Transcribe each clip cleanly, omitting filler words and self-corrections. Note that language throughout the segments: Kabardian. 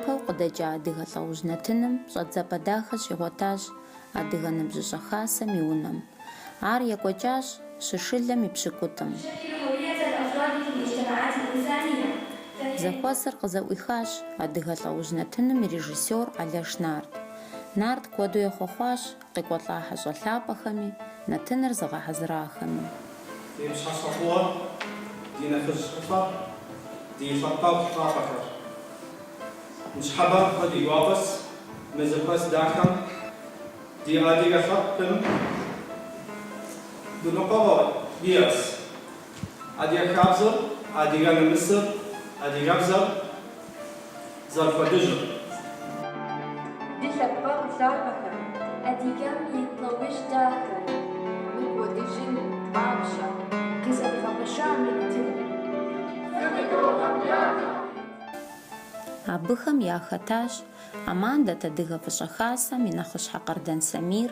Япэу къыдэкӏа Адыгэ лӏэужь нэтыным щӏэдзапӏэ дахэ щигъуэтащ Адыгэ ныбжьыщӏэ хасэм и унэм. Ар екӏуэкӏащ щышылэм и пщыкӏутӏым. Зэхуэсыр къызэӏуихащ Адыгэ лӏэужь нэтыным и режиссёр Алэш Нарт. Нарт куэду ехъуэхъуащ къекӏуэлӏа хьэщӏэ лъапӏэхэми, нэтыныр зыгъэхьэзырахэми. Ди пщыхьэщхьэ фӏыуэ, ди нэхъыжьыфӏхэр, ди лъэпкъэгъу лъапӏэхэр. Ныщхьэбэ фэ ди гуапэс мы зэхуэс дахэм ди адыгэ лъэпкъым гуныкъуэгъуэ иӏэс. Адыгэ хабзэр, адыгэ нэмысыр, адыгэбзэр зэрыкӏуэдыжыр. Ди лъэпкъэгъу лъапӏэхэр, адыгэм и лӏэужь дахэр мыкӏуэдыжын папщӏэ къызэдгъэпэща мы нэтыным. Фыкъыдогъэблагъэ! Абыхэм яхэтащ Амман дэт Адыгэ Фӏыщӏэ Хасэм и нэхъыщхьэ Къардэн Самир,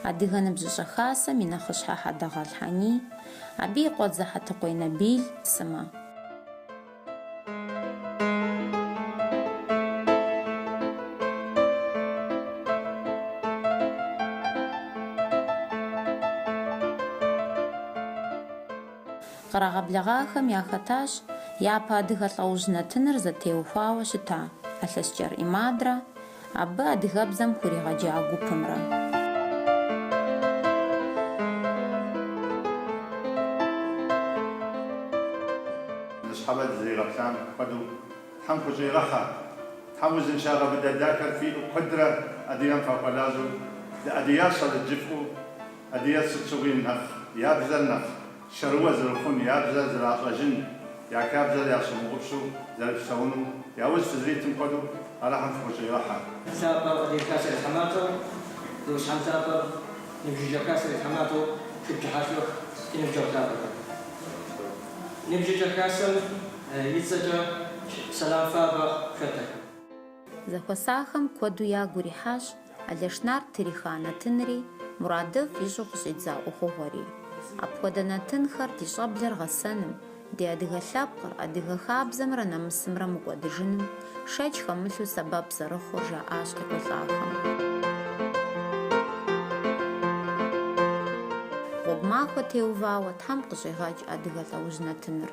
Адыгэ Ныбжьыщӏэ Хасэм и нэхъыщхьэ Хьэдэгъэлӏ Хьэний, абы и къуэдзэ Хьэтыкъуей Набил сымэ. Кърагъэблэгъахэм яхэтащ япэ адыгэ лӏэужь нэтыныр зэтеухуауэ щыта Алъэскӏэр Имадрэ абы адыгэбзэм хуригъэджа гупымрэ. Ныщхьэбэ дызэригъэплъам хуэдэу Тхьэм хущӏигъэхьэ. Тхьэм узыншагъэ быдэ дахэр фиӏэу куэдрэ адыгэм фахуэлажьэу дыадыгащэрэт жыфӏэу адыгэр сыт щыгъуи нэхъ я бзэр нэхъ шэрыуэ зэрыхъун, я бзэр зэращӏэжын, я хабзэр ящымыгъупщэу зэрыпсэуну яужь фызэритым хуэдэу Алыхьым фыхущӏигъэхьэ. Лъапӏэр Адыгэ Хасэм и тхьаматэу, Зиусхьэн лъапӏэр Ныбжьыкӏэ Хасэм и тхьаматэу шъупчыхьашӏох тиныбджэгъу лъапӏэхэр. Ныбжьыкӏэ Хасэм и цӏэкӏэ сэлам фабэ шъуэтэхы. Зэхуэсахэм куэду ягу ирихьащ Алэш Нарт триха нэтынри, мурадыфӏ ищӏу къыщӏидза ӏуэхугъуэри. Апхуэдэ нэтынхэр ди щӏэблэр гъэсэным, ди адыгэ лъэпкъыр, адыгэ хабзэмрэ нэмысымрэ мыкӏуэдыжыным шэч хэмылъу сэбэп зэрыхъур жаӏащ къекӏуэлӏахэм. Гъуэгу махуэ теувауэ Тхьэм къыщӏигъэкӏ адыгэ лӏэужь нэтыныр.